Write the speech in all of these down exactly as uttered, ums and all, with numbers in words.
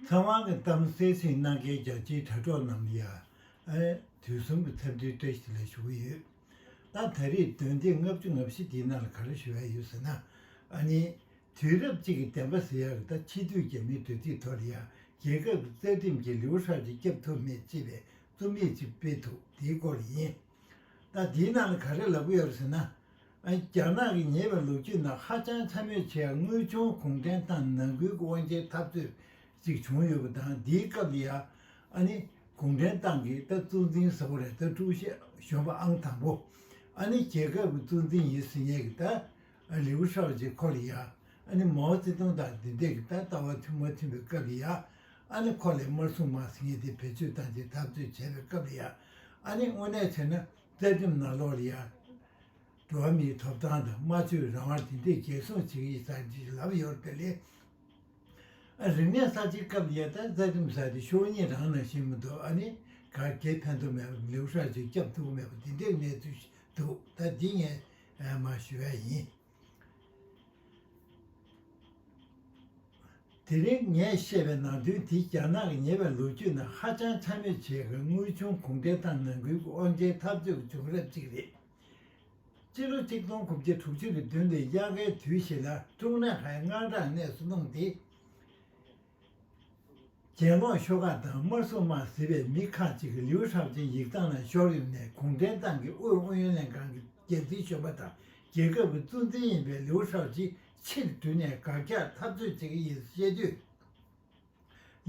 ཚེ་དབང་གི་གཏམ་གསན་གཟིགས་གནང་མཁན་རྒྱ་ཆེའི་དྲ་གྲོགས་རྣམས་ལ་ཡང་དུས་གསུམ་གྱི་འཚམས་འདྲིའི་བཀྲ་ཤིས་བདེ་ལེགས་ཞུ་གི་ཡོད། ད་ད་རེས་འདོན་ཐེངས་ལྔ་བཅུ་ང་བཞི་འདིའི་ནང་ལ་ག་རེ་ཞུ་ཡ་ཡོད་ཟེར་ན། ཨ་ནི། དུས་རབས་གཅིག་གི་བདེན་པ་ཟེར་ཡག་གི་ད་ཕྱི་སྡོད་རྒྱ་མིའི་འབྲེལ་མཐུད་ཐོག་ལ་ཡང་རྒྱལ་ཁབ་ཀྱི་རྩ་ཁྲིམས་ཀྱིས་ལིའུ་ཧྲའོ་ཅི་སྐྱོབ་ཐུབ་མེད་ཅེས་པའི་རྩོམ་ཡིག་ཅིག་སྤེལ་འདུག་དེའི་སྐོར་ཡིན། ད་དེའི་ནང་ལ་ག་རེ་ལབ་ཀྱི་ཡོད་རེད་ཟེར་ན། ཨ། རྒྱ་ནག་གི་ཉེ་བའི་ལོ་རྒྱུས་ནང་ཧ་ཅང་འཚབ་མོས་བྱེད་ཡག་དངོས་བྱུང་གུང་ཁྲན་ཏང་ནང་ཁུལ་གྱི་དབང་ཆའི་འཐབ་རྩོད་ཅིག་བྱུང་ཡོད་པ་དང་། དེའི་སྐབས་ལ་ཡང་ཨ་ནི་གུང་ཁྲན་ཏང་གི་ད་གཙོ་འཛིན་ཟེར་དགོས་རེད། ད་ཀྲུའུ་ཞི་གཞོན་པ་ཨང་དང་པོ། ཨ་ནི་རྒྱལ་ཁབ་ཀྱི་གཙོ་འཛིན་ཡིན་ཟེར་མཁན་གྱི་ད་ལིའུ་ཧྲའོ་ཅི་ཁོ་ལ་ཡང་ཨ་ནི་མའོ་ཙེ་ཏུང་དང་འདི་འདྲས་ཀྱི་ད་ལྟ་བ་མཐུན་མ་མཐུན་པའི་སྐབས་ལ་ཡང་། ཨ་ནི་ཁོ་ལ་དམར་སྲུང་དམག་ཟེར་མཁན་དེ་བེད་སྤྱོད་བཏང་བྱས་འཐབ་རྩོད་བྱས་པའི་སྐབས་ལ་ཡང་། ཨ་ནི་དངོས་གནས་བྱས་ན་རྩ་ཁྲིམས་ནང་ལོགས་ལ་ཡང་འགྲོ་བ་མིའི་ཐོབ་ཐང་དང་སྨྲ་བརྗོད་རང་དབང་དེ་འདྲས་འགན་སྲུང་བྱེད་ཀྱི་ཡིན་ཟེར་ཅིག་ལབ་ཡོད་རེད་དེ་ལས། ཨ། རིག་གནས་གསར་བརྗེའི་སྐབས་ལ་ཡང་ད་རྩ་ཁྲིམས་ཟེར་དེ་ཤོག་གཉིས་རང་ནང་བཞིན་མི་འདུག་ཨ་ནི་ག་གེ་ཕན་ཐོགས་མེད་པ། ལིའུ་ཧྲའོ་ཅི་སྐྱོབ་ཐུབ་ཀྱི་མེད་པ་དེ་འདྲའི་གནས་ཚུལ་འདུག་ད་འདི་ངས་མར་ཞུ་ཡ་ཡིན། དེ་རིང་ངས་བཤད་པའི་ནང་དོན་དེ་རྒྱ་ནག་གི་ཉེ་བའི་ལོ་རྒྱུས་ནང་ཧ་ཅང་འཚབ་མོས་བྱེད་མཁན་དངོས་བྱུང་གུང་ཁྲན་ཏང་ནང་ཁུལ་གྱི་དབང་ཆའི་འཐབ་རྩོད་ཀྱི་བྱུང་རབས་གཅིག་རེད། སྤྱི་ལོ་ཆིག་སྟོང་དགུ་བརྒྱ་དྲུག་ཅུ་གི་བདུན་ལོའི་དབྱར་ཁའི་དུས་ཤིག་ལ་ཀྲུང་ནན་ཧའེ་དངངས་སྐྲག་གནས་སུ་ལྷུང་སྟེ། གྱེན་ལོག་ཤོག་ཁག་དང་དམར་སྲུང་དམག་ཟེར་བའི་མི་ཁག་ཅིག་གིས་ལིའུ་ཧྲའོ་ཅིའི་ཡིག་ཚང་ནང་ཤོར་ཡོང་ནས། གུང་ཁྲན་ཏང་གི་དབུས་ཨུ་ཡོན་ལྷན་ཁང་གི་འགན་འཛིན་གཞོན་པ་དང་རྒྱལ་ཁབ་ཀྱི་གཙོ་འཛིན་ཡིན་པའི་ལིའུ་ཧྲའོ་ཅི་ཕྱིར་དྲུད་ནས་དགག་རྒྱག་འཐབ་རྩོད་བྱེད་ཀྱི་ཡིན་ཞེས་བཤད་དུས།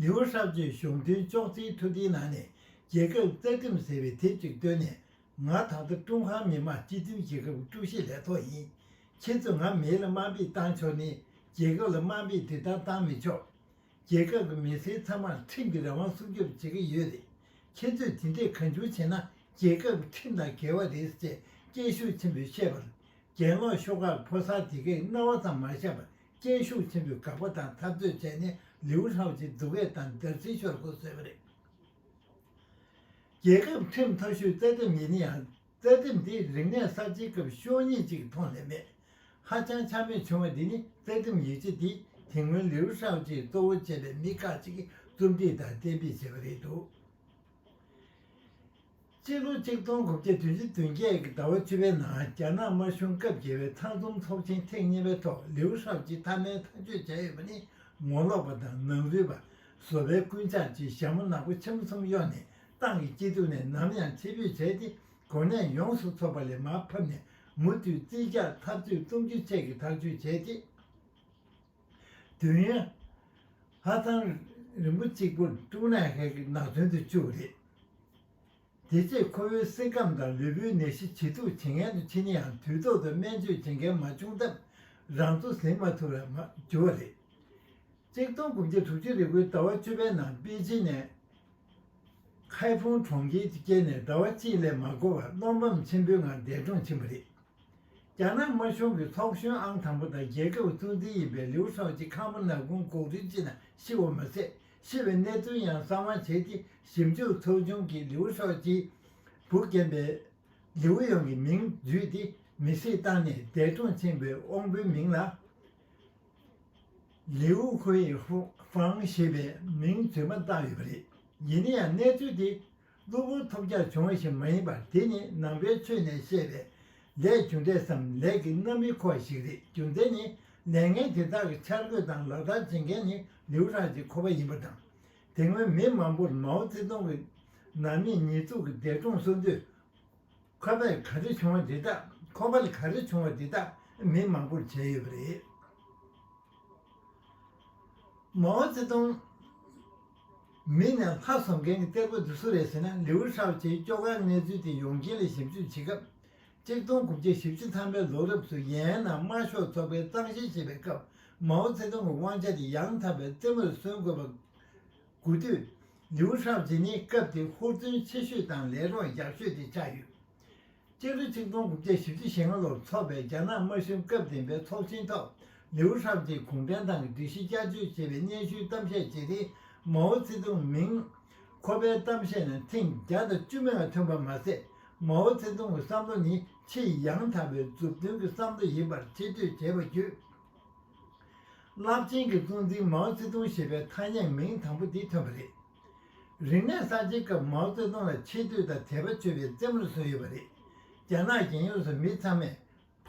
ལིའུ་ཧྲའོ་ཅིས་གཞུང་དོན་ཅོག་ཙེའི་འཕྲོ་མཐུད་ནང་ནས་རྒྱལ་ཁབ་རྩ་ཁྲིམས་ཟེར་བའི་དེབ་ཅིག་བཏོན་ནས། ང་ད་ལྟ་ཀྲུང་ཧྭ་མི་དམངས་སྤྱི་མཐུན་རྒྱལ་ཁབ་ཀྱི་ཀྲུའུ་ཞི་ལས་ཐོག་ཡིན། ཁྱེད་ཚོས་ང་མེ་ལ་དམར་འབེབས་བཏང་ཆོག་ནི། རྒྱལ་ཁབ་ལ་དམར་འབེབས་དེ་ལྟར་བཏང་མི་ཆོག་རྒྱལ་ཁབ་ཀྱི་མི་སེར་ཚང་མར་ཁྲིམས་ཀྱི་རང་དབང་སྲུང་སྐྱོབ་བྱེད་ཀྱི་ཡོད་རེད། ཁྱེད་ཚོས་དེ་འདྲས་གང་བྱུང་བྱས་ན་རྒྱལ་ཁབ་ཀྱི་ཁྲིམས་དང་འགལ་བ་རེད་ཅེས་སྐད་ཤུགས་ཆེན་པོས་བཤད་པར། གྱེན་ལོག་ཤོག་ཁག་ཕོ་གསར་དེ་གས་རྣ་བ་ཙམ་མ་བཞག་པར་སྐད་ཤུགས་ཆེན་པོས་དགག་པ་དང་འཐབ་རྩོད་བྱས་ནས། ལིའུ་ཧྲའོ་ཅི་སྡུག་སྐད་དང་འདར་སིག་ཤོར་དགོས་བཟོས་པ་རེད། རྒྱལ་ཁབ་ཁྲིམས་མཐོ་ཤོས་རྩ་ཁྲིམས་ཡིན་ན་ཡང་། རྩ་ཁྲིམས་དེ་རིག་གནས་གསར་བརྗེའི་སྐབས་ཤོག་ངོས་གཅིག་གི་ཐོག་ནས་མེད། ཧ་ཅང་འཚབ་མོས་བྱུང་བ་འདི་ནི། རྩ་ཁྲིམས་ཡིག་ཆ་འདི་དེ་སྔོན་ལིའུ་ཧྲའོ་ཅིས་གཙོ་བོ་བྱས་པའི་མི་ཁག་ཅིག་གིས་རྩོམ་སྒྲིག་དང་གཏན་འབེབས་བྱས་པ་རེད་འདུག་སྤྱི་ལོ་ཆིག་སྟོང་དགུ་བརྒྱ་བདུན་ཅུ་དོན་བརྒྱད་ཀྱི་ཟླ་བ་བཅུ་པའི་ནང་། རྒྱ་ནག་དམར་གཞུང་སྐབས་བརྒྱད་པའི་ཚང་འཛོམས་ཚོགས་ཆེན་ཐེངས་གཉིས་པའི་ཐོག་ལིའུ་ཧྲའོ་ཅི་མཐའ་མའི་ཐག་གཅོད་བྱས་ཡོད་པ་ནི། ངོ་ལོག་པ་དང་ནང་འཛུལ་བ། བཟོ་པའི་རྐུན་ཇག་བཅས་ཞྭ་མོ་ནག་པོ་ཆེན་པོ་གསུམ་གཡོགས་ནས་ཏང་གི་སྐྱིད་སྡུག་ནས་ནམ་ཡང་ཕྱིར་འབུད་བྱས་ཏེ། གོ་གནས་ཡོངས་སུ་རྫོགས་པ་ལས་མར་ཕབ་ནས། མུ་མཐུད་རྩིས་རྒྱག་འཐབ་རྩོད་གཏོང་རྒྱུ་བཅས་ཀྱི་ཐག་གཅོད་བྱས་ཏེ། དུས་ཡུན་ཧ་ཅང་རིང་པོ་གཅིག་པུར་ཀྲུང་ནན་ཧའེ་གི་ནང་དོན་དུ་བཅུག་པ་རེད། དེ་རྗེས་ཁོ་བོའི་སེམས་ཁམས་དང་ལུས་པོའི་ནད་གཞི་ཇེ་སྡུག་ཇེ་ངན་དུ་ཕྱིན་ན་ཡང་། དུས་ཐོག་ཏུ་སྨན་བཅོས་བྱེད་མཁན་མ་བྱུང་སྟབས། རང་འཚོ་ཟིན་མ་ཐུབ་པར་མ་གྱུར་པ་རེད། ཆིག་སྟོང་དགུ་བརྒྱ་དྲུག་ཅུ་རེ་དགུའི་ཟླ་བ་བཅུ་པའི་ནང་པེ་ཅིན་ནས་ཁའེ་ཕུང་གྲོང་ཁྱེར་དུ་སྐྱེལ་ནས་ཟླ་བ་གཅིག་ལས་མ་འགོར་བར་བློ་ཕམ་ཆེན་པོའི་ངང་འདས་གྲོངས་ཕྱིན་པ་རེད། རྒྱ་ནག་དམར་གཞུང་གི་ཚོགས་གཞོན་ཨང་དང་པོ་དང་རྒྱལ་ཁབ་གཙོ་འཛིན་ཡིན་པའི་ལིའུ་ཧྲའོ་ཅི་ཁང་པ་ནག་ཁུང་སྒོག་སྒྲིལ་ཅན་ལ་ཤི་བ་མ་ཟད། ཤི་བའི་གནས་ཚུལ་ཡང་གསང་བ་བྱས་ཏེ། ཞིབ་འཇུག་ཚོགས་ཆུང་གིས་ལིའུ་ཧྲའོ་ཅིའི་བུ་རྒན་པའི་ལིའུ་ཡོང་གི་མིང་བརྫུས་ཏེ་མེ་བསྲེགས་བཏང་ནས་འདས་གྲོངས་ཕྱིན་པའི་དབང་པོའི་མིང་ལ། ལིའུ་ཧུའེ་ཧྥང་ཞེས་པའི་མིང་རྫུན་མ་བཏགས་ཡོད་པ་རེད། ཡིན་ན་ཡང་གནས་ཚུལ་དེ་གློ་བུར་ཐོལ་རྒྱག་བྱུང་བ་ཞིག་མ་ཡིན་པར། དེ་ནི་ནང་པའི་ཆོས་ནས་བཤད་པའི་ལས་རྒྱུ་འབྲས་སམ་ལས་ཀྱི་རྣམ་སྨིན་འཁོར་བ་ཞིག་རེད། རྒྱུ་མཚན་ནི། ལས་ངན་དེ་དག་གི་འཆར་འགོད་དང་ལག་བསྟར་བྱེད་མཁན་ནི་ལིའུ་ཧྲའོ་ཅིའི་ཁོ་པ་ཡིན་པ་དང་། དེ་སྔོན་མི་མང་པོར་མའོ་ཙེ་ཏུང་གི་ནང་མི་ཉེས་འཛུགས་ཀྱིས་འདས་གྲོངས་སོང་དུས། ཁོ་པས་ག་རེ་བྱུང་བ་འདི་དག་ཁོ་པ་ལ་ག་རེ་བྱུང་བ་འདི་དག་མི་མང་པོར་བྱས་ཡོད་པ་རེད། མའོ་ཙེ་ཏུང་མི་ནས་ལྷ་བཟོ་མཁན་གྱི་གཏེར་པ་དེ་སུ་རེད་ཟེར་ན། ལིའུ་ཧྲའོ་ཅིའི་སྐྱོ་གར་གནས་ཚུལ་དེ་ཡོངས་དཀྱིལ་ལ་ཞིབ་འཇུག་བྱེད་སྐབས། ཆིག་སྟོང་དགུ་བརྒྱ་བཞི་བཅུ་ཐམ་པའི་ལོ་རབས་སུ་ཡན་ནན་དམར་ཤོག་ཚོགས་པའི་གཙང་བཤེར་བྱེད་པའི་སྐབས། མའོ་ཙེ་ཏུང་གི་དབང་ཆ་དེ་ཡང་དག་པའི་རྩེ་མོར་སོན་དགོས་པ། དགུ་དུས། ལིའུ་ཧྲའོ་ཅི་ནི་སྐབས་དེའི་ཧུར་བརྩོན་ཆེ་ཤོས་དང་ལས་རོགས་ཡག་ཤོས་དེ་ཆགས་ཡོད། སྤྱི་ལོ་ཆིག་སྟོང་དགུ་བརྒྱ་བཞི་བཅུ་ཞེ་ལྔ་ལོར་འཚོགས་པའི་རྒྱ་ནག་དམར་གཞུང་སྐབས་བདུན་པའི་ཚོགས་ཆེན་ཐོག་ལིའུ་ཧྲའོ་ཅིས་གུང་ཁྲན་ཏང་གི་སྒྲིག་གཞི་བསྐྱར་བཅོས་བྱས་པའི་སྙན་ཞུའི་གཏམ་བཤད་བྱེད་དུས། མའོ་ཙེ་ཏུང་མིང་ཁོ་པའི་གཏམ་བཤད་ནང་ཐེངས་བརྒྱ་དང་བཅུ་མང་ཐོན་པ་མ་ཟད། མའོ་ཙེ་ཏུང་གི་བསམ་བློ་ནི་ཕྱིའི་ཡང་དག་པའི་མཛུབ་སྟོན་གྱི་བསམ་བློ་ཡིན་པར་ཆེ་བསྟོད་བྱས་པ་བརྒྱུད། རླབས་ཆེན་གྱི་གཙོ་འཛིན་མའོ་ཙེ་ཏུང་ཞེས་པའི་ཐ་སྙད་མིང་དང་པོ་འདི་ཐོན་པ་རེད། རིག་གནས་གསར་བརྗེའི་སྐབས་མའོ་ཙེ་ཏུང་ལ་ཆེ་བསྟོད་དང་དད་པ་བྱེད་པའི་རྩེད་མོར་བཟོས་ཡོད་པ་རེད། རྒྱ་ནག་རྒྱལ་ཡོངས་སུ་མི་ཚང་མས་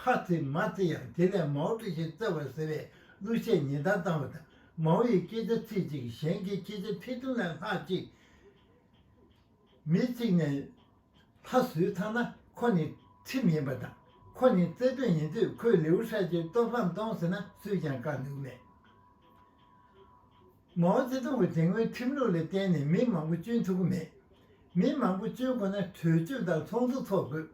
ཕ་བརྩི་མ་བརྩི་ཡང་དེ་ལས་མའོ་ཀྲུའུ་ཞི་བརྩི་བ་ཟེར་བའི་གླུ་གཞས་ཉེན་བརྡ་བཏང་བ་དང་། མའོ་ཡི་སྐད་ཆ་ཚིག་གཅིག་གཞན་གྱི་སྐད་ཆ་ཁྲི་བདུན་ལས་ལྷག་ཅིག་མི་གཅིག་ནས་ལྷ་བཟོས་ཚར་ན་ཁོ་ནི་ཁྲིམས་ཡིན་པ་དང་། ཁོ་ནི་རྩེ་དཔོན་ཡིན་དུས་ཁོས་ལིའུ་ཧྲའོ་ཅིར་གཏོར་ཕམ་གཏོང་ཟེར་ན་སུས་ཀྱང་བཀག་ནུས་མེད། མའོ་ཙེ་ཏུང་གིས་དེ་སྔོན་ཁྲིམས་ལུགས་ལ་བརྟེན་ནས་མི་མང་པོ་བཅོན་ཐུབ་ཀྱི་མེད། མི་མང་པོ་བཅོན་དགོས་ན་གྲོས་ཆོད་དང་ཚོགས་འདུ་འཚོགས་དགོས།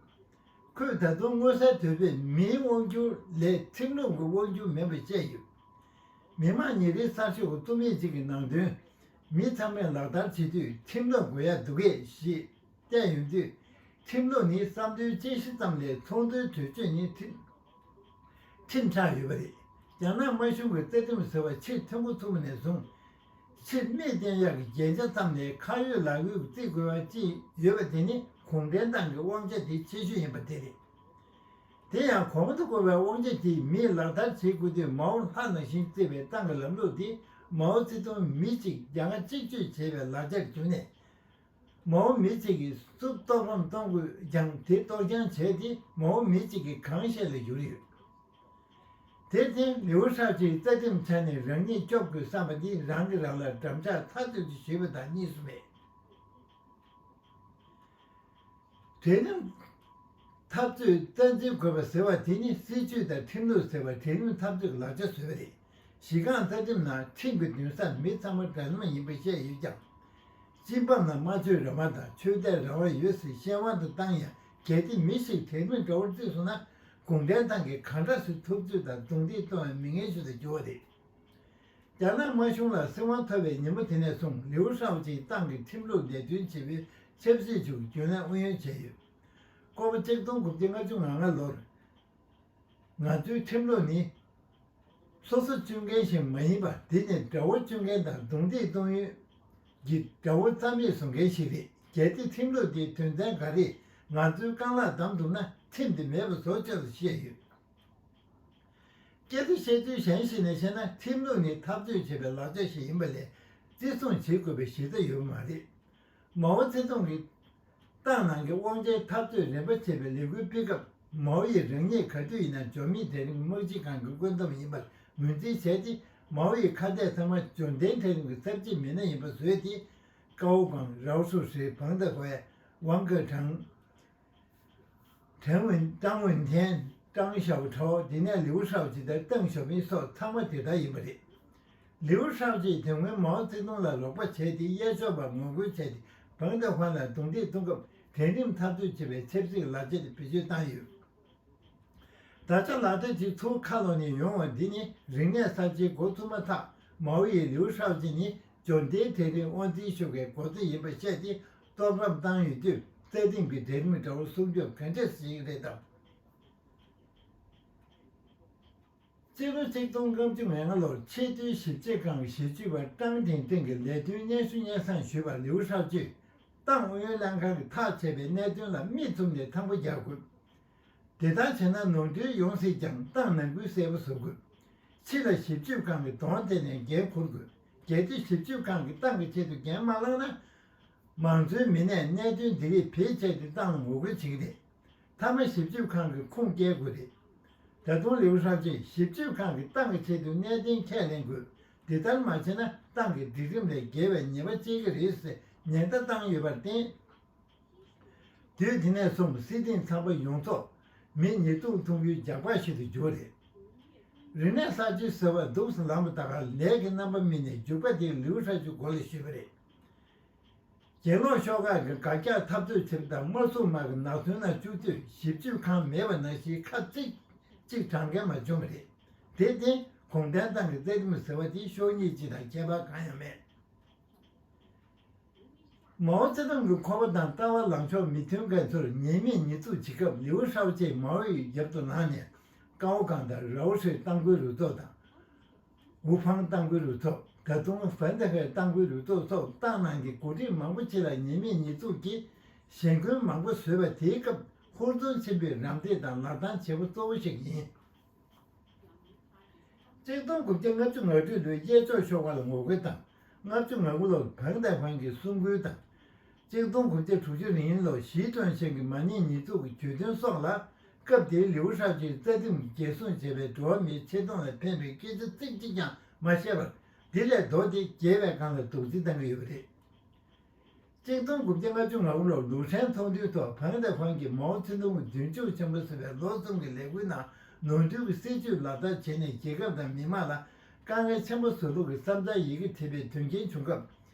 ཁོས་ད་དུང་མངོན་གསལ་དོད་པོས་མིའི་དབང་སྒྱུར་ལས་ཁྲིམས་ལུགས་ཀྱི་དབང་སྒྱུར་མིན་པ་བཤད་ཡོད། མི་དམངས་ཉིན་རེའི་གསར་ཤོག་གི་རྩོམ་ཡིག་ཅིག་གི་ནང་དོན། མི་ཚང་མས་ལག་བསྟར་བྱེད་དུས་ཁྲིམས་ལུགས་དགོས་ཡ་འདུག་གས་ཞེས་བལྟས་ཡོང་དུས། ཁྲིམས་ལུགས་ནི་བསམ་དོན་དཔྱད་གཞི་ཙམ་ལས་ཚོགས་འདུའི་གྲོས་ཆོད་ནི་ཁྲིམས་ཁྲིམས་ཆགས་ཡོད་པ་རེད། རྒྱ་ནག་དམར་གཞུང་གི་རྩ་ཁྲིམས་ཟེར་བ་ཕྱིར་ཐོན་འགོ་ཚུགས་པ་ནས་བཟུང་། ཕྱིར་མིག་བསྟན་ཡག་གི་རྒྱན་ཆ་ཙམ་ལས་ཁ་ཡོད་ལག་ཡོད་ཀྱི་བརྩི་དགོས་པ་ཅིག་ཡོད་པ་དེ་ནི་གུང་ཁྲན་ཏང་གི་དབང་ཆ་དེ་ཆེ་ཤོས་ཡིན་པ་དེ་རེད། དེ་ཡང་གོང་དུ་བཀོད་པའི་དབང་ཆ་དེས་མིས་ལག་བསྟར་བྱེད་དགོས་དུས་མའོ་ལྷ་ནང་བཞིན་བརྩི་བའི་ཏང་གི་ལམ་ལུགས་དེ་མའོ་ཙེ་ཏུང་མི་གཅིག་རྒྱ་ང་གཅིག་གཅོད་བྱེད་པའི་ལག་ཆར་གྱུར་ནས། མའོ་མི་གཅིག་གིས་སུ་གཏོར་ཕམ་གཏོང་དགོས་ཀྱང་དེ་གཏོར་རྐྱང་བྱས་ཏེ་མའོ་མི་གཅིག་གི་གང་བཤད་ལ་གྱུར་ཡོད། དེར་བརྟེན་ལིའུ་ཧྲའོ་ཅིས་རྩ་ཁྲིམས་ཆ་ནས་རང་ཉིད་སྐྱོབ་དགོས་བསམ་པ་འདི་རང་གིས་རང་ལ་འགྲམ་ལྕག་ཐག་ཆོད་དུ་གཞུས་པ་དང་གཉིས་སུ་མེད། གྲལ་རིམ་འཐབ་རྩོད་རྩ་འཛིན་དགོས་པ་ཟེར་བ་དེ་ནི་སྲིད་ཇུས་དང་ཁྲིམས་ལུགས་ཟེར་བ་གྲལ་རིམ་འཐབ་རྩོད་ཀྱི་ལག་ཆ་བཟོས་པ་རེད། གཞི་རྐང་རྩ་ཁྲིམས་ནང་ཁྲིམས་ཀྱི་འདུན་སར་མི་ཚང་མ་འདྲ་མཉམ་ཡིན་པ་བཤད་ཡོད་ཀྱང་། སྤྱི་འབངས་ལ་སྨྲ་བརྗོད་རང་དབང་དང་ཆོས་དད་རང་དབང་ཡོད་ཟེར་བཤད་དབང་དུ་བཏང་ཡང་། གལ་ཏེ་མི་ཞིག་གྲལ་རིམ་འདྲ་བོར་བརྩིས་སོང་ན། གུང་ཁྲན་ཏང་གིས་གང་འདྲ་སེ་ཐུབ་ཚོད་དང་རྡུང་རྡེག་གཏོང་བའི་མི་ངན་ཞིག་ཏུ་འགྱུར་བ་རེད། རྒྱ་ནག་དམར་གཞུང་ལ་སྲིད་དབང་ཐོབ་པའི་ཉིན་མོ་དེ་ནས་བཟུང་ལིའུ་ཧྲའོ་ཅིས་ཏང་གི་ཁྲིམས་ལུགས་ལས་དོན་བྱེད་པའི་ཆབ་སྲིད་ཅུས་ཀྱི་རྒྱུན་ལས་ཨུ་ཡོན་བྱས་ཡོད། སྐོར་པ་ཆིག་སྟོང་དགུ་བརྒྱ་ལྔ་བཅུ་ང་ལྔ་ལོར། ང་ཚོའི་ཁྲིམས་ལུགས་ནི། སོ་སོ་སྤྱོད་མཁན་ཞིག་མ་ཡིན་པ་དེ་ནི་དགྲ་བོ་སྤྱོད་མཁན་དང་རྡུང་རྡེག་གཏོང་ཡུལ་གྱི་དགྲ་བོ་རྩ་མེད་བཟོ་མཁན་ཞིག་རེད། གལ་ཏེ་ཁྲིམས་ལུགས་དེའི་དོན་ཚན་ག་རེས་ང་ཚོའི་རྐང་ལག་བསྡམས་འདུག་ན་ཁྲིམས་དེ་མེད་པ་བཟོ་ཆོག་ཅེས་བཤད་ཡོད། སྐད་ཆ་བཤད་ཚུལ་གཞན་ཞིག་ནས་བཤད་ན། ཁྲིམས་ལུགས་ནི་འཐབ་རྩོད་བྱེད་པའི་ལག་ཆ་ཞིག་ཡིན་པ་ལས་བརྩི་སྲུང་བྱེད་དགོས་པའི་གཞི་རྩ་ཡོད་པ་མ་རེད། མའོ་ཙེ་ཏུང་གིས་ཏང་ནང་གི་དབང་ཆའི་འཐབ་རྩོད་རིམ་པ་བྱེད་པའི་ལས་འགུལ་སྤེལ་སྐབས། མའོ་ཡིས་རང་ཉིད་ག་དུས་ཡིན་ན་འབྱོར་མེད་གྲལ་རིམ་དམག་སྤྱི་ཁང་གི་བཀོད་འདོམས་ཡིན་པར་ངོས་འཛིན་བྱས་ཏེ། མའོ་ཡི་ཁ་གཏད་ཚང་མ་འབྱོར་ལྡན་གྲལ་རིམ་གྱི་ཚབ་བྱེད་མི་སྣ་ཡིན་པ་བཟོས་ཏེ། ཀའོ་ཀང་། རའོ་ཧྲུའུ་ཧྲི། ཕང་ཏེ་ཧུའེ། ཝང་ཀེ་ཁྲང་། ཀྲང་ཝུན། ཀྲང་ཝུན་ཐེན། ཀྲང་ཞའོ་ཁྲའོ། དེ་ནས་ལིའུ་ཧྲའོ་ཅི་དང་ཏེང་ཞའོ་ཕིང་སོགས་ཚང་མ་དེ་ལྟར་ཡིན་པ་རེད། ལིའུ་ཧྲའོ་ཅིས་དེ་སྔོན་མའོ་ཙེ་ཏུང་ལ་རོགས་པ་བྱས་ཏེ། གཡས་ཕྱོགས་པར་ངོ་རྒོལ་བྱས་ཏེ། ཕང་ཏེ་ཧུའེ་ལ་རྡུང་རྡེག་གཏོང་སྐབས། གྲལ་རིམ་འཐབ་རྩོད་བྱེད་པའི་ཆབ་སྲིད་ལག་ཆ་དེ་བེད་སྤྱོད་བཏང་ཡོད། ད་ཆ་ལག་བརྡ་ཅིག་ཚུར་ཁ་ལོག་ནས་ཡོང་བ་འདི་ནི། རིག་གནས་གསར་བརྗེའི་འགོ་ཚུགས་མ་ཐག་མའོ་ཡིས་ལིའུ་ཧྲའོ་ཅི་ནི་འབྱོར་ལྡན་གྲལ་རིམ་དབང་འཛིན་ཤོག་ཁའི་འགོ་གཙོ་ཡིན་པ་བཤད་དེ། གཏོར་ཕམ་བཏང་ཡོད་དུས། རྩ་ཁྲིམས་ཀྱི་གྲལ་རིམ་འདྲ་བོ་སྲུང་སྐྱོབ་ག་འདྲས་བྱེད་ཀྱི་རེད་དམ། སྤྱི་ལོ་ཆིག་སྟོང་ལྔ་བཅུ་ང་ལྔ་ལོར་ཆེས་མཐོའི་ཞིབ་དཔྱོད་ཁང་གི་ཞིབ་དཔྱོད་པ་ཀྲང་ཐིང་ཐིང་གི་ལས་དོན་སྙན་ཞུ་སྙན་སེང་ཞུས་པར། ལིའུ་ཧྲའོ་ཅིས་ཏང་ཨུ་ཡོན་ལྷན་ཁང་གིས་ཐག་བཅད་པའི་གནད་དོན་ལ་མིག་བཙུམ་ནས་ཐང་པོ་རྒྱག་དགོས། དེ་ལྟར་བྱས་ན་ནོར་འཁྲུལ་ཡོང་སྲིད་ཀྱང་། ཏང་ནང་ཁུལ་གསལ་པོ་བཟོ་དགོས། ཕྱི་ལ་ཞིབ་དཔྱོད་ཁང་གི་གདོང་གཏད་ནས་འགན་འཁུར་དགོས། གལ་ཏེ་ཞིབ་དཔྱོད་ཁང་གིས་ཏང་གི་ཆེད་དུ་འགན་མ་བླངས་ན། མང་གཙོའི་མི་སྣས་གནད་དོན་འདི་རིགས་བེད་སྤྱད་དེ་ཏང་ལ་ངོ་རྒོལ་བྱེད་ཀྱི་རེད། མཐའ་མ་ཞིབ་དཔྱོད་ཁང་གིས་ཁུངས་སྐྱེལ་དགོས་རེད། ད་དུང་ལིའུ་ཧྲའོ་ཅིས་ཞིབ་དཔྱོད་ཁང་གིས་ཏང་གི་ཆེད་དུ་གནད་དོན་ཁས་ལེན་དགོས། འདི་ལྟར་མ་བྱས་ན་ཏང་གི་སྒྲིག་ཁྲིམས་ལས་འགལ་བའི་ཉེས་པ་བཅད་ཀྱི་རེད་ཟེར་ཉེན་བརྡ་བཏང་ཡོད་པར་བརྟེན། དུས་དེ་ནས་བཟུང་སྲིད་ཐེངས་ཚང་པ་ཡོངས་རྫོགས་མི་ཉེས་འཛུགས་ཐུག་རྒྱུའི་རྒྱགས་པ་ཞིག་ཏུ་གྱུར་རེད། རིག་གནས་གསར་བརྗེ་ཟེར་བ་འདུག་སེ་ལངས་པ་ད་ག་ལས་ཀྱི་རྣམ་པ་སྨིན་ནས་རྒྱུག་པ་དེ་ལིའུ་ཧྲའོ་ཅིའི་མགོ་ལ་གཞུས་པ་རེད། གྱེན་ལོག་ཤོག་ཁག་གིས་དགག་རྒྱག་འཐབ་རྩོད་བྱེད་པ་དང་། དམར་སྲུང་དམག་གིས་ནག་ཚོའི་ནང་བཅུག་དུས་ཞིབ་དཔྱོད་ཁང་མེད་པ་ནང་བཞིན་ཁ་ཚིག་གཅིག་དྲང་མཁན་མ་བྱུང་བ་རེད། དེར་བརྟེན་གུང་ཁྲན་ཏང་གི་རྩ་ཁྲིམས་ཟེར་བ་དེ་ཤོག་ངོས་གཅིག་དང་ཁྱད་པར་གང་ཡང་མེད། མའོ་ཙེ་ཏུང་གི་ཁོག་པ་དང་ལྟ་བ་ལངས་ཕྱོགས་མི་མཐུན་མཁན་ཚོར་ཉེས་མེད་ཉེས་འཛུགས་བྱེད་སྐབས། ལིའུ་ཧྲའོ་ཅིས་མའོ་ཡི་རྒྱབ་ཏུ་ལངས་ནས་ཀའོ་ཀང་དང་རའོ་ཧྲི་ཏང་ཁུལ་རུ་ཚོགས་དང་། ཝུ་ཕང་ཏང་ཁུལ་རུ་ཚོགས། ད་དུང་ཧྥན་ཏེ་ཧེ་ཏང་ཁུལ་རུ་ཚོགས་སོགས་ཏང་ནང་གི་འགོ་ཁྲིད་མང་པོ་ཅིག་ལ་ཉེས་མེད་ཉེས་འཛུགས་ཀྱིས་ཞེན་སྐུལ་མང་པོ་བཟོས་པ་དེའི་སྐབས། ཧུར་བརྩོན་ཆེན་པོས་རམ་འདེགས་དང་ལག་གདང་བྱེད་པོ་གཙོ་བོ་ཞིག་ཡིན། ཆིག་སྟོང་དགུ་བརྒྱ་ལྔ་བཅུ་ང་དྲུག་ལོའི་གཡས་ཕྱོགས་ཤོག་ཁག་ལ་ངོ་རྒོལ་དང་། ལྔ་བཅུ་ང་དགུ་ལོར་ཕེང་ཏེ་ཧུའེ་གི་གསུང་འགུལ་དང་། ཆིག་སྟོང་དགུ་བརྒྱ་དྲུག་ཅུ་རེ་གཉིས་ལོར་ཞི་ཀྲུང་ཞན་གྱི་མ་ཉེས་ཉེས་འཛུགས་ཀྱི་གྱོད་དོན་སོགས་ལ། སྐབས་དེའི་ལིའུ་ཧྲའོ་ཅིའི་རྩ་ཁྲིམས་ཀྱིས་འགྲེལ་བཟུང་བྱས་པའི་འགྲོ་བ་མིའི་ཆེ་མཐོང་ལ་ཕན་པའི་སྐད་ཆ་ཚིག་གཅིག་ཀྱང་མ་བཤད་པར། དེ་ལས་ལྡོག་སྟེ་རྒྱལ་བའི་སྒང་ལ་རྡོག་རྫིས་བཏང་གི་ཡོད་པ་རེད། ཆིག་སྟོང་དགུ་བརྒྱ་ལྔ་བཅུ་ང་དགུ་ལོར་ལུའུ་ཧྲན་ཚོགས་འདུའི་ཐོག་ཕེང་ཏེ་ཧུའེ་གྱིས་མའོ་ཙེ་ཏུང་གི་མདུན་ཅོག་ཆེན་པོ་ཟེར་བའི་ལོ་གསུམ་གྱི་ལས་འགུལ་ནང་ནོར་འཁྲུལ་གྱི་སྲིད་བྱུས་ལག་བསྟར་བྱས་ནས། རྒྱལ་ཁབ་དང་མི་དམངས་ལ་དཀའ་ངལ་ཆེན་པོ་བཟོ་ལུགས་ཀྱི་བསམ་འཆར་ཡི་གེ་བྲིས་པའི་དོན་རྐྱེན་བྱུང་སྐབས།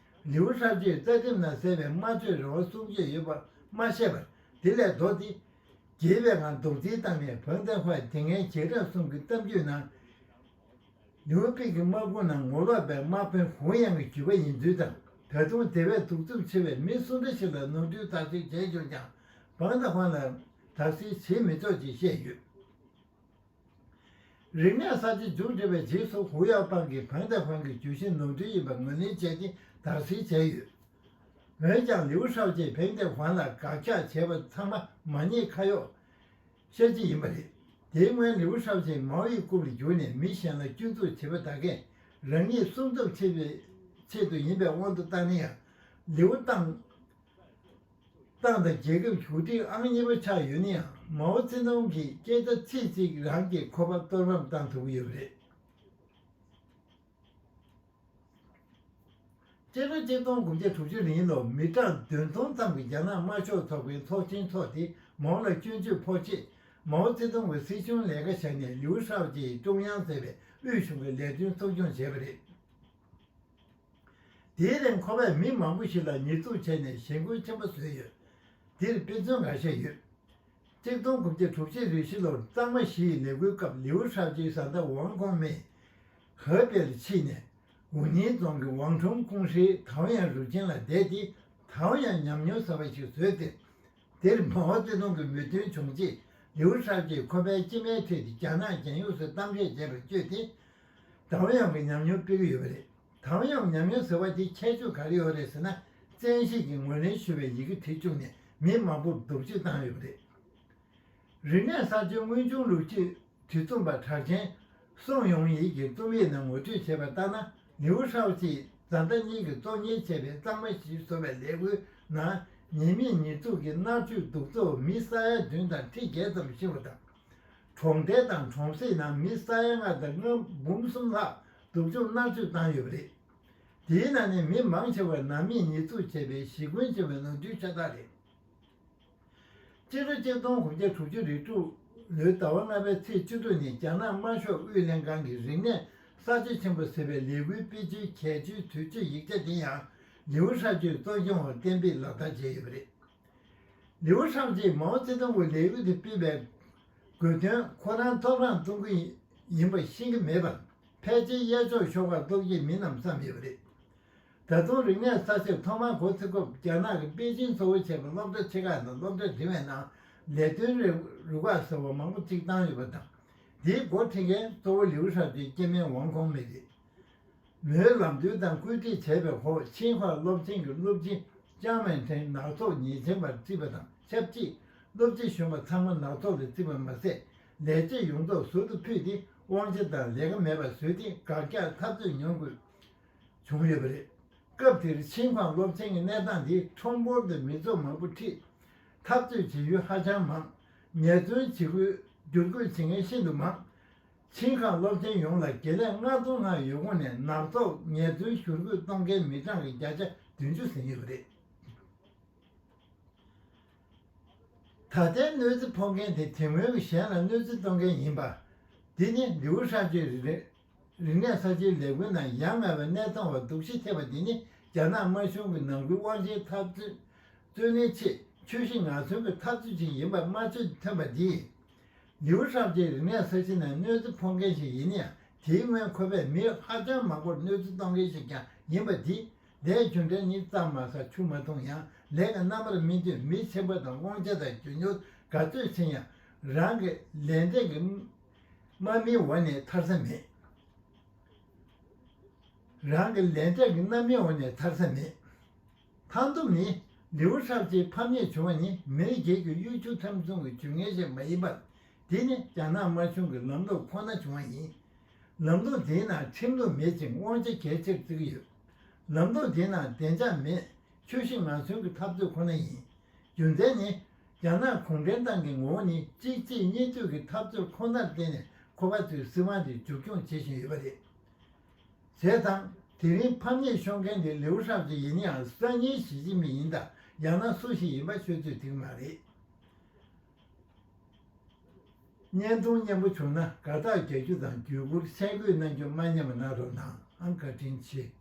ལིའུ་ཧྲའོ་ཅིས་རྩ་ཁྲིམས་ནང་གསལ་བའི་སྨྲ་བརྗོད་རང་དབང་སྲུང་སྐྱོབ་ཡོད་པ་མ་བཤད་པར། དེ་ལས་ལྡོག་སྟེ། རྒྱལ་བའི་སྒང་རྡོག་རྫིས་བཏང་ནས། ཕེང་ཏེ་ཧུའེ་དེ་སྔའི་རྒྱལ་རབས་གསུམ་གྱི་གཏམ་རྒྱུད་ནང་། ལིའུ་པེ་གི་དམག་དཔུང་ནང་ངོ་ལོག་པའི་དམག་དཔོན་ཧུའུ་དབྱང་གི་རྒྱུད་པ་ཡིན་ཚུལ་དང་། ད་དུང་དེ་བས་གདུག་རྩུབ་ཆེ་བའི་མི་སུ་འདྲ་ཞིག་ལ་ནོར་འཁྲུལ་དག་སེལ་བྱས་ཀྱང་། ཕེང་ཏེ་ཧུའེ་ལ་དག་སེལ་བྱེད་མི་ཆོག་ཅེས་བཤད་ཡོད། རིག་གནས་གསར་བརྗེ་མཇུག་བསྒྲིལ་བའི་རྗེས་སུ། ཧུའུ་ཡའོ་པང་གིས་ཕེང་ཏེ་ཧུའེ་གི་བརྗོད་གཞི་ནོར་འཁྲུལ་ཡིན་པ་ངོས་ལེན་བྱས་ཏེ་དག་སེལ་བྱས་ཡོད། འོན་ཀྱང་། ལིའུ་ཧྲའོ་ཅིས་ཕེང་ཏེ་ཧུའེ་ལ་དགག་བཞག་བྱས་པ་ཚང་མ་མ་ཉེས་ཁ་གཡོགས་ཤ་སྤྱི་ཡིན་པ་རེད། དེའི་སྔོན་ལིའུ་ཧྲའོ་ཅིས་མའོ་ཡི་རྐུབ་ལ་རྒྱུགས་ནས་མི་གཞན་ལ་སྐྱོན་འཛུགས་བྱེད་པ་དག་གས་རང་ཉིད་སྲུང་སྐྱོབ་བྱེད་པའི་ཆེད་དུ་ཡིན་པའི་དབང་དུ་བཏང་ན་ཡང་། ལིའུ་ཏང་ཏང་དང་རྒྱལ་ཁབ་བཞུགས་ཁྲིའི་ཨང་གཉིས་པ་ཆགས་ཡོད་ན་ཡང་། མའོ་ཙེ་ཏུང་གིས་སྐད་ཆ་ཚིག་གཅིག་རང་གི་ཁོག་པ་གཏོར་ཕམ་བཏང་ཐུབ་ཀྱི་ཡོད་པ་རེད། སྤྱི་ལོ་ཆིག་སྟོང་དགུ་བརྒྱ་དྲུག་ཅུ་རེ་གཉིས་ལོར་མི་གྲངས་བདུན་སྟོང་ཙམ་གྱི་རྒྱ་ནག་དམར་ཤོག་ཚོགས་པའི་ཚོགས་ཆེན་འཚོགས་ཏེ། མའོ་ལ་སྐྱོན་བརྗོད་ཕོག་ཆེད། མའོ་ཙེ་ཏུང་གིས་སྲིད་གཞུང་ལས་ཀ་བཞག་ནས། ལིའུ་ཧྲའོ་ཅིས་ཀྲུང་དབྱང་ཟེར་བའི་དབུས་གཞུང་གི་ལས་དོན་གཙོ་སྐྱོང་བྱས་པ་རེད། དེའི་རིང་ཁོ་པས་མི་མང་པོ་ཞིག་ལ་ཉེས་འཛུགས་བྱས་ནས་ཞེན་སྐུལ་ཆེན་པོ་བཟོས་ཡོད། འདིར་དཔེ་མཚོན་འགའ་ཤས་ཡོད། ཆིག་སྟོང་དགུ་བརྒྱ་དྲུག་ཅུ་རེ་བཞི་ལོར་གཙང་མ་བཞི་ཡི་ལས་འགུལ་སྐབས། ལིའུ་ཧྲའོ་ཅིའི་བཟའ་ཟླ་ཝང་ཁོང་མེ་ཧེ་པེ་ལ་ཕྱིན་ནས། ཝུ་ནིང་རྫོང་གི་ཝང་ཁྲུང་ཀུང་ཧྲེའི་ཐའོ་ཡང་རུ་ཆེན་ལ་བསྡད་དེ། ཐའོ་ཡང་ཉམས་མྱོང་ཟེར་བ་ཞིག་བཟོས་ཏེ། དེར་མའོ་ཙེ་ཏུང་གི་མོས་མཐུན་བྱུང་རྗེས། ལིའུ་ཧྲའོ་ཅིས་ཁོ་པའི་སྐྱེ་དམན་ཁྲིད་དེ་རྒྱ་ནག་རྒྱལ་ཡོངས་སུ་གཏམ་བཤད་བྱས་པར་བསྐྱོད་དེ། ཐའོ་ཡང་གི་ཉམས་མྱོང་སྤེལ་གྱི་ཡོད་པ་རེད། ཐའོ་ཡང་ཉམས་མྱོང་ཟེར་བ་དེ་ཁྱད་ཆོས་ག་རེ་ཡོད་རེད་ཟེར་ན། བཙན་ཤེད་ཀྱིས་ངོས་ལེན་ཞུ་བའི་ཡི་གེ་བྲིས་བཅུག་ནས་མི་མང་པོར་སྡུག་སྦྱོང་བཏང་ཡོད་པ་རེད། རིག་གནས་གསར་བརྗེའི་དངོས་བྱུང་ལོ་རྒྱུས་དུས་མཚུངས་པ་གྲགས་ཅན་སུང་ཡུང་ཡི་གིས་རྩོམ་ཡིག་ནང་ངོ་སྤྲོད་བྱས་པ་ལྟར་ན། ལིའུ་ཧྲའོ་ཅིས་བཟའ་ཟླ་གཉིས་ཀྱིས་གཙོ་གཉེར་བྱས་པའི་གཙང་མ་བཞི་བཟོ་བའི་ལས་འགུལ་ནང་། ཉེས་མེད་ཉེས་འཛུགས་ཀྱི་མནར་གཅོད་གདུག་རྩུབ་མི་ས་ཡ་བདུན་དང་ཁྲི་བརྒྱད་ཙམ་ཤི་བ་དང་། གྲོང་རྡལ་དང་གྲོང་གསེབ་ནང་མི་ས་ཡ་ལྔ་དང་ལྔ་འབུམ་གསུམ་ལྷག་སྡུག་སྦྱོང་མནར་གཅོད་བཏང་ཡོད་པ་རེད། དེའི་ནང་ནས་མི་མང་ཆེ་བ་ནང་མིས་ཉེས་འཛུགས་བྱས་པའི་ཞི་རྒོལ་ཆེ་བའི་ནོར་འཁྲུལ་ཤ་སྟག་རེད། སྤྱི་ལོ་ཆིག་སྟོང་དགུ་བརྒྱ་དྲུག་ཅུ་རེ་དྲུག་ལོའི་ཟླ་བ་ལྔ་པའི་ཚེས་བཅུ་དྲུག་ཉིན། རྒྱ་ནག་དམར་ཤོག་དབུས་ལྷན་ཁང་གི་རིག་གནས་གསར་བརྗེ་ཆེན་པོ་ཟེར་བའི་ལས་འགུལ་སྤེལ་རྒྱུའི་གལ་ཆེའི་དུས་ཚོད་ཡིག་ཆ་དེ་ཡང་ལིའུ་ཧྲའོ་ཅིས་གཙོ་སྐྱོང་འོག་གཏན་འབེབས་ལག་བསྟར་བྱས་ཡོད་པ་རེད། ལིའུ་ཧྲའོ་ཅིས་མའོ་ཙེ་ཏུང་གི་ལས་འགུལ་དེ་སྤེལ་བའི་དགོས་དོན་ཁོ་རང་མཐོ་སྒང་གཏོང་གི་ཡིན་པ་ཤེས་ཀྱི་མེད་པར། ཕལ་ཆེར་གཡས་ཕྱོགས་ཤོག་ཁག་གཏོར་གྱི་མིན་ནམ་བསམ་ཡོད་པ་རེད། ད་དུང་རིག་གནས་གསར་བརྗེར་ཐོག་མར་འགོ་ཚུགས་སྐབས། རྒྱ་ནག་གི་པེ་ཅིན་གཙོ་བོ་བྱས་པའི་སློབ་གྲྭ་ཆེ་ཁག་དང་སློབ་གྲྭ་འབྲིང་བའི་ནང་ལས་དོན་རུ་ཁག་ཟེར་བ་མང་པོ་ཅིག་བཏང་ཡོད་པ་དང་། འདིའི་འགོ་ཁྲིད་མཁན་གཙོ་བོ་ལིའུ་ཧྲའོ་ཅིའི་སྐྱེ་དམན་ཝང་ཁོང་མེ་རེད། མོའི་ལམ་སྟོན་དང་བཀོད་སྒྲིག་བྱས་པའི་འོག་ཆིང་ཧྭ་སློབ་ཆེན་གྱི་སློབ་སྤྱི་ཅང་མེན་ཁྲེང་ནག་ཚོགས་ཉེས་ཅན་པར་བརྩིས་པ་དང་ཆབས་ཅིག་སློབ་སྤྱི་གཞོན་པ་ཚང་མ་ནག་ཚོགས་ལ་བརྩིས་པ་མ་ཟད། ལས་བྱེད་ཡོངས་རྫོགས་ཟུར་དུ་ཕུད་དེ་དབང་ཆ་དང་ལས་ཀ་མེད་པ་བཟོས་ཏེ། དགག་རྒྱག་འཐབ་རྩོད་མྱོང་དགོས་བྱུང་ཡོད་པ་རེད། སྐབས་དེར་ཆིང་ཧྭ་སློབ་ཆེན་གྱི་གནས་སྟངས་དེ་ཁྲོམ་སྐོར་དུ་མི་ཚོགས་མང་པོ་ཁྲིད། འཐབ་རྩོད་བྱེད་ཡུལ་ཧ་ཅང་མང་། ཉེས་རྡུང་བྱེད་དགོས། བསྒྱུར་བཀོད་བྱེད་མཁན་ཤིན་ཏུ་མང་། ཆིང་ཧྭ་སློབ་ཆེན་ཡོངས་ལ་དགེ་ལས་ལྔ་སྟོང་ལྷག་ཡོད་སྐོར་ནས། ནག་ཚོགས་ཉེས་རྡུང་ཞུ་སྐུལ་གཏོང་མཁན་མི་གྲངས་ཀྱི་བརྒྱ་ཆ་བདུན་ཅུ་ཟིན་ཡོད་པ་རེད། ད་ལྟའི་གནོད་འཚེ་ཕོག་མཁན་དེ་དེ་སྔོན་གྱི་གཞན་ལ་གནོད་འཚེ་གཏོང་མཁན་ཡིན་པ། འདི་ནི་ལིའུ་ཧྲའོ་ཅིའི་རིག་རིག་གནས་གསར་བརྗེའི་ལས་འགུལ་ནང་ཡ་ང་བའི་གནས་སྟངས་འོག་སྡུག་ཤི་ཐེབས་པ་འདི་ནི། རྒྱ་ནག་དམར་གཞུང་གི་ནང་ཁུལ་དབང་ཆའི་འཐབ་རྩོད་རྩོད་ལེན་ཆེད་ཆོས་གཞི་ངན་སོང་གི་འཐབ་རྩོད་ཅིག་ཡིན་པ་རྨ་ཆུ་ཐོན་པ་འདིས། ལིའུ་ཧྲའོ་ཅིའི་རིག་གནས་གསར་བརྗེ་ནང་གནོད་འཚེ་ཕོག་མཁན་ཞིག་ཡིན་ན་ཡང་། དེའི་སྔོན་ཁོ་པས་མི་ཧ་ཅང་མང་པོར་གནོད་འཚེ་གཏོང་མཁན་ཞིག་ཀྱང་ཡིན་པ་འདིས། ལས་རྒྱུ་འབྲས་གཉིས་རྩྭ་མ་ཟ་ཆུ་མ་འཐུང་ཡང་། ལས་ཀྱི་རྣམ་པར་སྨིན་དུས་མི་ཆེན་པོ་དང་དབང་ཆ་དང་རྒྱུ་ནོར་ག་ཚོད་ཕྱིན་ཡང་། རང་གི་ལས་འབྲས་ཀྱི་རྨ་སྨིན་འོག་ནས་ཐར་ས་མེད། རང་གི་ལས་འབྲས་ཀྱི་རྣམ་སྨིན་འོག་ནས་ཐར་ས་མེད། མཐའ་སྡོམ་ནི། ལིའུ་ཧྲའོ་ཅི་ཕམ་ཉེས་བྱུང་བ་ནི་མི་རིགས་བརྒྱད་ཀྱི་གཡོ་སྒྱུ་ཁྲིམས་སྲུང་གི་ཇུས་ངན་ཞིག་མ་ཡིན་པར། དེ་ནི་རྒྱ་ནག་དམར་གཞུང་གི་ལམ་ལུགས་ཁོ་ན་བྱུང་བ་ཡིན། ལམ་ལུགས་འདིའི་ནང་ཁྲིམས་ལུགས་མེད་ཅིང་དབང་ཆ་གལ་ཆེར་བརྩི་གི་ཡོད། ལམ་ལུགས་འདིའི་ནང་བདེ་འཇགས་མེད། ཁྱོད་ཤི་ང་གསོན་གྱི་འཐབ་རྩོད་ཁོ་ན་ཡིན། རྒྱུ་མཚན་ནི། རྒྱ་ནག་གུང་ཁྲན་ཏང་གི་ངོ་བོ་ནི་གཅིག་གཅིག་གཉིས་གཏོད་ཀྱི་འཐབ་རྩོད་ཁོ་ནར་བརྟེན་ནས་ཁོ་པ་ཚོའི་སྲིད་དབང་དེ་མཇུག་སྐྱོང་བྱེད་བཞིན་ཡོད་པ་རེད། བྱས་ཙང་དེ་རིང་ཕམ་ཉེས་ཤོར་མཁན་དེ་ལེའུ་ཧྲབ་ཅིག་ཡིན་ན་ཡང་སང་ཉིན་ཞི་ཅིན་ཕིང་ཡིན་དང་ཡང་ན་སུ་ཞིག་ཡིན་པ་ཤོད་ཚོད་ཐིག་མ་རེད། བརྙན་ཐུང་སྙན་པོ་བྱུང་ན་དགའ་རྟགས་རྒྱག་རྒྱུ་དང་བརྒྱུད་སྐུར་ཤར་བསྐུལ་གནང་རྒྱུ་མ་ཉམས་པ་གནང་རོགས་གནང་ཨང་། བཀའ་དྲིན་ཆེ།